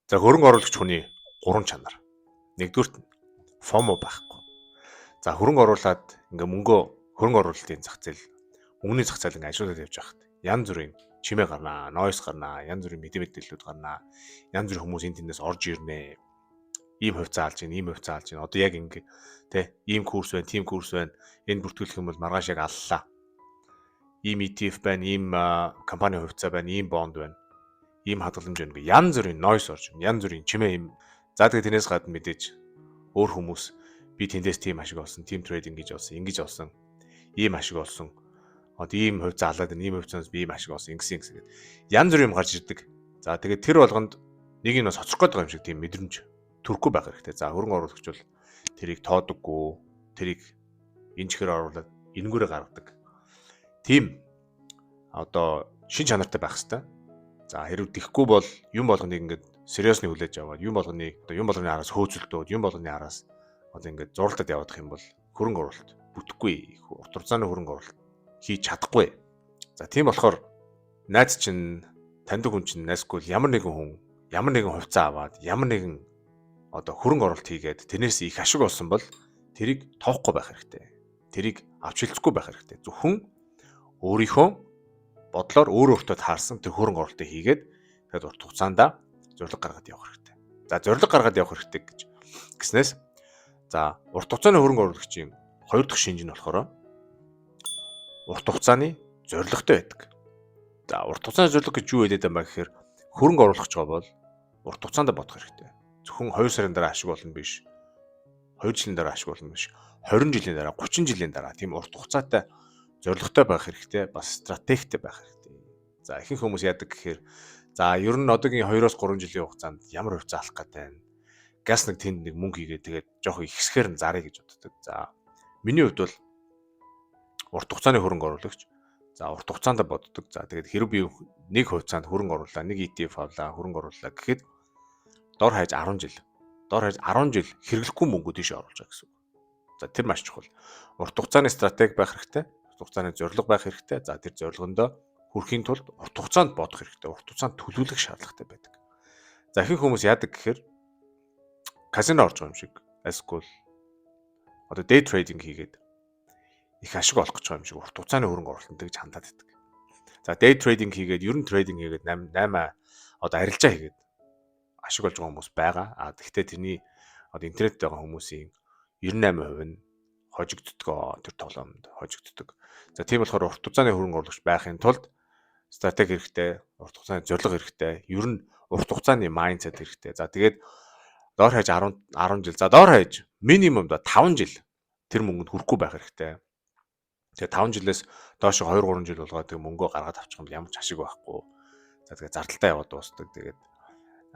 За, хөрөнгө оруулагч хүний гурван чанар. Нэгдүгээрт нь FOMO байхгүй. За, хөрөнгө оруулаад ингээ мөнгөө хөрөнгө оруулалтын зах зээл, мөнгөний зах зээл ингээ ажиглаад явж байхад янз бүрийн чимээ гарнаа, noise гарнаа, янз бүрийн мэдээллүүд гарнаа. Янз бүрийн хүмүүс энэ тэндээс орж ирнэ. Ийм хувьцаа алж гин, ийм хувьцаа алж гин. Одоо яг ингээ тэ ийм курс байна, тийм курс байна. Энэ бүртгүүлэх юм бол маргааш яг аллаа. Ийм ETF байна, ийм компани хувьцаа байна, ийм бонд байна, ийм хадгаламж байна гэх янз бүрийн noise орж ирнэ. Янз бүрийн чимээ юм. За, тэгээ тэрнээс гадна мэдээж өөр хүмүүс би тэндээс тийм ашиг олсон, тийм trading гэж олсон, ингэж олсон, ийм ашиг олсон. Одоо ийм хувьцаа алаад байна, ийм хувьцаанаас би ийм ашиг олсон, ингэсэн ингэсэн гэд. Янз бүрийн юм гарч ирдэг. За, тэгээд тэр болгонд нэг юм соцрох гээд байгаа юм шиг тийм мэдрэмж төрөхгүй байх хэрэгтэй. За, хөрөнгө оруулагч бол тэрийг тоодоггүй, тэрийг энэ чихээр оруулаад энэгүүрээ гаргадаг. Тийм одоо шин чанартай байх хэрэгтэй. За, хэрэг тэхгүй бол юм болгоныг ингээд seriously хүлээж аваад, юм болгоныг одоо юм болгоны араас хөөцөлдөөд, юм болгоны араас одоо ингээд зурлаад явах юм бол хөрөнгө оруулалт бүтэхгүй, урт хугацааны хөрөнгө оруулалт хийж чадахгүй. За, тийм болохоор найз чинь, таньдаг хүн чинь, найзгүй ямар нэгэн хүн ямар нэгэн хувьцаа аваад, ямар нэгэн одоо хөрөнгө оруулалт хийгээд тэрнээс их ашиг олсон бол тэрийг тоохгүй байх хэрэгтэй. Тэрийг авч хэлцэхгүй байх хэрэгтэй. Зөвхөн өөрийнхөө бодлоор өөр өөртөө таарсан тэр хөрөнгө оруулалтыг хийгээд, тэгээд урт хугацаанд зорилго гаргаад явах хэрэгтэй. За, зорилго гаргаад явах хэрэгтэй гэж гэснээс, за, урт хугацааны хөрөнгө оруулагчийн хоёр дахь шинж нь болохоор урт хугацааны зорилготой байдаг. За, урт хугацааны зорилго гэж юу хэлээд байгаа юм бэ гэхээр хөрөнгө оруулах гэж байгаа бол урт хугацаанд бодох хэрэгтэй. Зөвхөн 2 сарын дараа ашиг болно биш. 2 жилийн дараа ашиг болно биш. 20 жилийн дараа, 30 жилийн дараа тийм урт хугацаатай зорилготой байх хэрэгтэй, бас стратегтэй байх хэрэгтэй. За, ихэнх хүмүүс яадаг гэхээр, за, ер нь одоогийн 2-оос 3 жилийн хугацаанд ямар хувьцаа алах гэдэг вэ? Газ нэг тэнд нэг мөнгө хийгээд, тэгээд жоох ихсгээр нь зарыг гэж боддог. За, миний хувьд бол урт хугацааны хөрөнгө оруулагч. За, урт хугацаанд боддог. За, тэгээд хэрэг би нэг хувьцаанд хөрөнгө оруулаа, нэг ETF авлаа, хөрөнгө орууллаа гэхэд дор хаяж 10 жил. Дор хаяж 10 жил хэрэглэхгүй мөнгө тийш оруулж байгаа гэсэн үг. За, тэр маш чухал. Урт хугацааны стратеги байх хэрэгтэй, урт хугацааны зорилго байх хэрэгтэй. За, тэр зорилгондоо хүрэхийн тулд урт хугацаанд бодох хэрэгтэй, урт хугацаанд төлөвлөх шаардлагатай байдаг. За, ихэнх хүмүүс яадаг гэхээр казино орж байгаа юм шиг, эсвэл одоо day trading хийгээд их ашиг олох гэж байгаа юм шиг урт хугацааны хөрөнгө оруулалтанд гэж хандаад байдаг. За, day trading хийгээд, ер нь trading хийгээд 8 8 одоо арилжаа хийгээд ашиг олж байгаа хүмүүс байгаа. А тэгвэл тэрний одоо интернет байгаа хүмүүсийн 98% нь хожигддог, тэр тоглоомд хожигддог. За, тийм болохоор урт хугацааны хөрөнгө оруулагч байхын тулд стратеги хэрэгтэй, урт хугацааны зорилго хэрэгтэй, ер нь урт хугацааны mindset хэрэгтэй. За, тэгээд дор хаяж 10 10 жил, за, дор хаяж минимум 5 жил тэр мөнгөнд хүрэхгүй байх хэрэгтэй. Тэгээ 5 жилээс доош 2 3 жил болгоод тэг мөнгөө гаргаад авчих юм бол ямар ч ашиг байхгүй. За, тэгээ зардалтай яваад дуустдаг. Тэгээд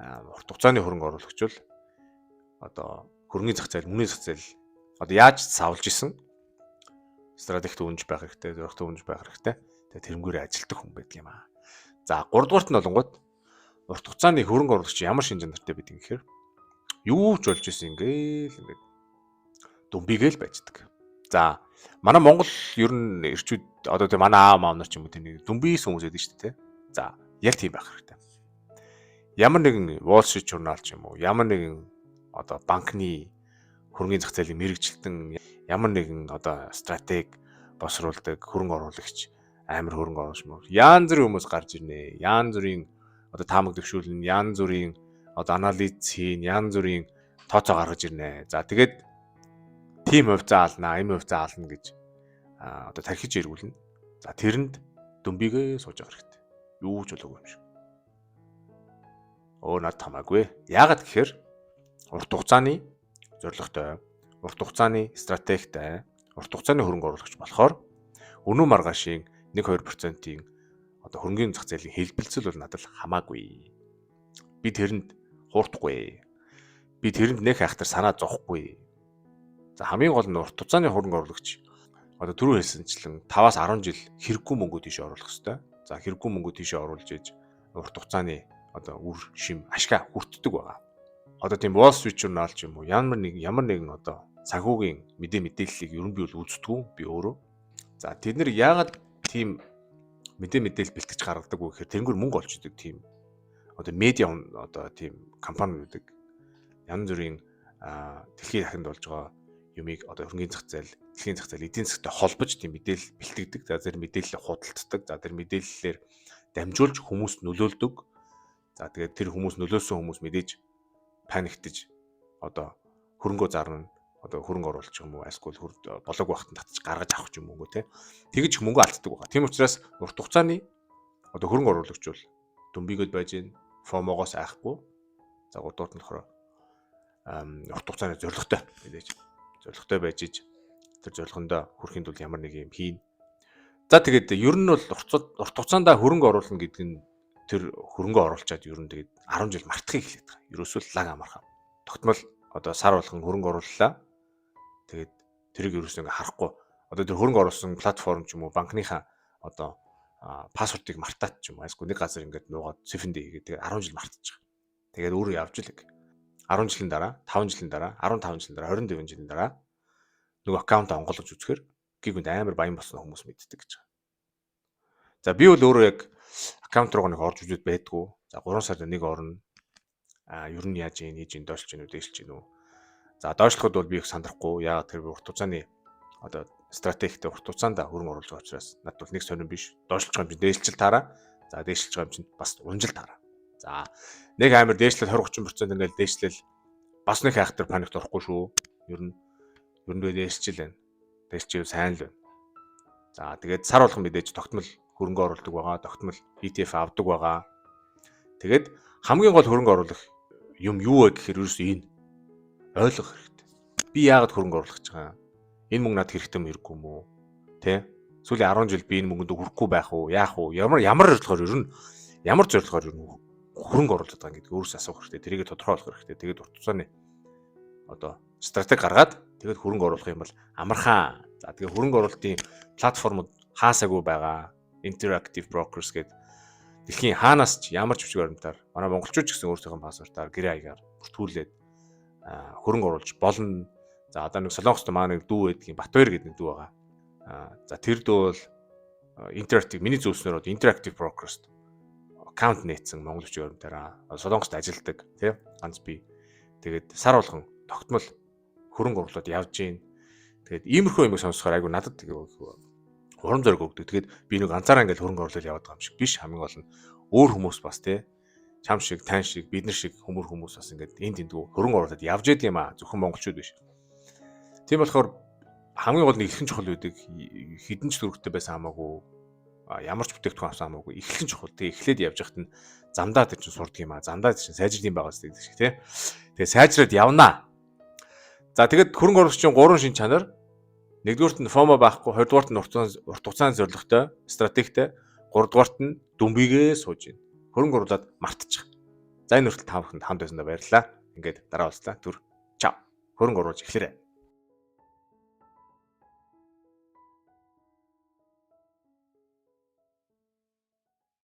урт хугацааны хөрөнгө оруулагч бол одоо хөрөнгөний зах зээл, мөнгөний зах зээл одоо яаж савлж исэн стратегт үнж байх хэрэгтэй, зорилготой үнж байх хэрэгтэй. Тэгээ тэрнгүүрээ ажилтдаг хүн байдаг юм аа. За, гуравдугаарт нь болонгууд урт хугацааны хөрөнгө оруулагч ямар шин чанартай байдаг гэхээр юу ч болж исэн ингээл ингээд дүмбигээл байждаг. За, манай Монгол ер нь эрчүүд, одоо тэ манай аав маав нар ч юм уу, тийм нэг дүмбийс хүмүүс байдаг шүү дээ. За, яг тийм байх хэрэгтэй. Ямар нэгэн Wall Street Journal ч юм уу, ямар нэгэн одоо банкны хөрөнгөний зах зээлийн мэргэжилтэн, ямар нэгэн одоо стратеги босруулдаг хөрөнгө оруулагч, амар хөрөнгө оруулагч мөр. Янз бүрийн хүмүүс гарч ирнэ. Янз бүрийн одоо таамаг дэвшүүлнэ, янз бүрийн одоо анализ хийн, янз бүрийн тооцоо гаргаж ирнэ. За, тэгээд тийм хувьцаа алнаа, ийм хувьцаа ална гэж одоо тархиж эргүүлнэ. За, тэрэнд дүмбигээ сууж байгаа хэрэгтэй. Юу ч болоогүй юм шиг. Өө, над хамаагүй. Яагаад гэхээр урт хугацааны зорилготой, урт хугацааны стратегтай, урт хугацааны хөрөнгө оруулагч болохоор өнөө маргаашийн 1 2%-ийн одоо хөрөнгөний зах зээлийн хэлбэлцэл бол надад хамаагүй. Би тэрэнд хуурдахгүй. Би тэрэнд нэх айхтар санаа зовхгүй. За, хамгийн гол нь урт хугацааны хөрөнгө оруулагч одоо түрүү хэлсэнчлэн 5-аас 10 жил хэрэггүй мөнгө тийш оруулах хэвээр. За, хэрэггүй мөнгө тийш оруулж иж урт хугацааны одоо үр шим ашгаа хүртдэг байгаа. Одоо тийм Wall Street Journal ч юм уу, ямар нэгэн одоо санхүүгийн мэдээллийг ер нь би бол үздэггүй би өөрөө. За, тэд нар яагаад тийм мэдээлэл бэлтгэж гаргадаг вэ гэхээр тэрнгээр мөнгө олж идэг тийм одоо медиа одоо тийм компаниуд байдаг. Янз бүрийн дэлхийн дахинд болж байгаа юмыг одоо хөрөнгөний зах зээл, дэлхийн зах зээл, эдийн засгтай холбож тийм мэдээлэл бэлтгэдэг. За тэр мэдээлэлээ худалддаг. За тэр мэдээллээр дамжуулж хүмүүст нөлөөлдөг. За тэгээд тэр хүмүүс нөлөөсөн хүмүүс мэдээж panic таж одоо хөрөнгөө зарна, одоо хөрөнгө оруулах юм уу, альсгүй болоог байхад татаж гаргаж авах юм уу те. Тэгэж мөнгө алддаг байгаа. Тийм учраас урт хугацааны одоо хөрөнгө оруулагч бол дүмбийгэд байж гин FOMO гоос айхгүй. За гуравдугаарт нь болохоор урт хугацааны зорилготой, мэдээж зорилготой байж иж тэр зорилгондоо хүрэхийн тулд ямар нэг юм хийн. За тэгээд ер нь бол урт хугацаанд хөрөнгө оруулна гэдэг нь тэр хөрөнгө оруулчаад ер нь тэгээд 10 жил мартахыг хэлээд байгаа. Ерөөсөө л лаг амархан. Тогтмол одоо сар болгон хөрөнгө орууллаа. Тэгээд тэрийг ерөөсөө ингээ харахгүй. Одоо тэр хөрөнгө оруулсан платформ ч юм уу банкныхаа одоо password ыг мартаад ч юм уу альсгүй нэг газар ингээд нуугаад сейфэндээ хийгээд тэгээд 10 жил мартчих. Тэгээд өөрөө явж л 10 жилийн дараа, 5 жилийн дараа, 15 жилийн дараа, 24 жилийн дараа нөгөө account аа онгойлгож үзэхээр гинт амар баян болсон хүмүүс мэддэг гэж байгаа. За би бол өөрөө яг account руугаа нэг орж үзээд байдгүй. За 3 сард нэг орно. А ер нь яаж юм, хийж ин доошлж гинүү, дээшилж гинүү. За доошлоход бол би их сандрахгүй. Яагаад тэр урт хугацааны одоо стратегтэй урт хугацаанд хөрөнгө оруулж байгаа учраас надад бол нэг сонирн биш. Доошлж байгаа юм чинь дээшилж таараа. За дээшилж байгаа юм чинь бас унжил таараа. За нэг амар дээшлэл 20 30% ингээл дээшлэл бас нэг хайхтар panic т орохгүй шүү. Ер нь дээшилж байна. Дээшилж сайн л байна. За тэгээд сар болгон мэдээж тогтмол хөрөнгө оруулдаг байгаа, тогтмол ETF авдаг байгаа. Тэгээд хамгийн гол хөрөнгө оруулах юм юу вэ гэхээр ерөөсөө энэ ойлгох хэрэгтэй. Би яагаад хөрөнгө оруулах гэж байгаа юм? Энэ мөнгө надад хэрэгтэй юм хэрэггүй юм уу? Тэ? Сүүлийн 10 жил би энэ мөнгөнд хүрэхгүй байх уу? Яах уу? Ямар ямар зорилгоор ер нь ямар зорилгоор ер нь хөрөнгө оруулаад байгаа гэдгийг өөрөөсөө асуух хэрэгтэй. Тэрийг тодорхойлох хэрэгтэй. Тэгээд урт хугацааны одоо стратеги гаргаад тэгээд хөрөнгө оруулах юм бол амархан. За тэгээд хөрөнгө оруулалтын платформуд хаасаагүй байгаа. Interactive Brokers гэдэг дэлхийн хаанаас ч ямар ч бичиг баримтаар манай монголчууд ч гэсэн өөрсдийнхөө password аар гэрээ хаягаар бүртгүүлээд хөрөнгө оруулж болно. За одоо нэг Солонгост манай нэг дүү байдгийн, Батбаяр гэдэг нэг дүү байгаа. За тэр дүү бол Interactive, миний зөвснөр одоо Interactive Brokers account нээсэн монгол бичиг баримтаараа Солонгост ажилладаг тий ганц би. Тэгээд сар болгон тогтмол хөрөнгө оруулаад явж гин. Тэгээд иймэрхүү юм сонсохоор айгу надад урам зориг өгдөг. Тэгээд би нэг ганцаараа ингээл хөрөнгө оруулаад яваад байгаа юм шиг биш. Хамгийн гол нь өөр хүмүүс бас тий чам шиг, тань шиг, бид нар шиг хүмүүр хүмүүс бас ингээд энд тэндгүү хөрөнгө оруулаад явж идэв юм аа. Зөвхөн монголчууд биш. Тийм болохоор хамгийн гол нь эхлэх чухал байдаг. Хэдэн ч төгрөгтэй байсан хамаагүй, ямар ч бүтээгдэхүүн авсан хамаагүй эхлэх нь чухал. Тэгээ эхлээд явж байхад нь замдаа тэр чинь сурдаг юм аа. Замдаа тэр чинь сайжирд юм байгаа гэдэг шиг тий. Тэгээ сайжраад явнаа. За тэгэд хөрөнгө оруулагчийн гурван шин чанар: нэгдүгüүрт нь FOMO байхгүй, хоёрдугаарт нь урт хугацааны зорилготой, стратегтэй, гуравдугаарт нь дүмбийгээ сууж байна. Хөрөнгө оруулаад мартчих. За энэ хүртэл та бүхэнд хамт байсандаа баярлалаа. Ингээд дараа уулзлаа. Түр. Чао. Хөрөнгө оруулж эхлээрэй.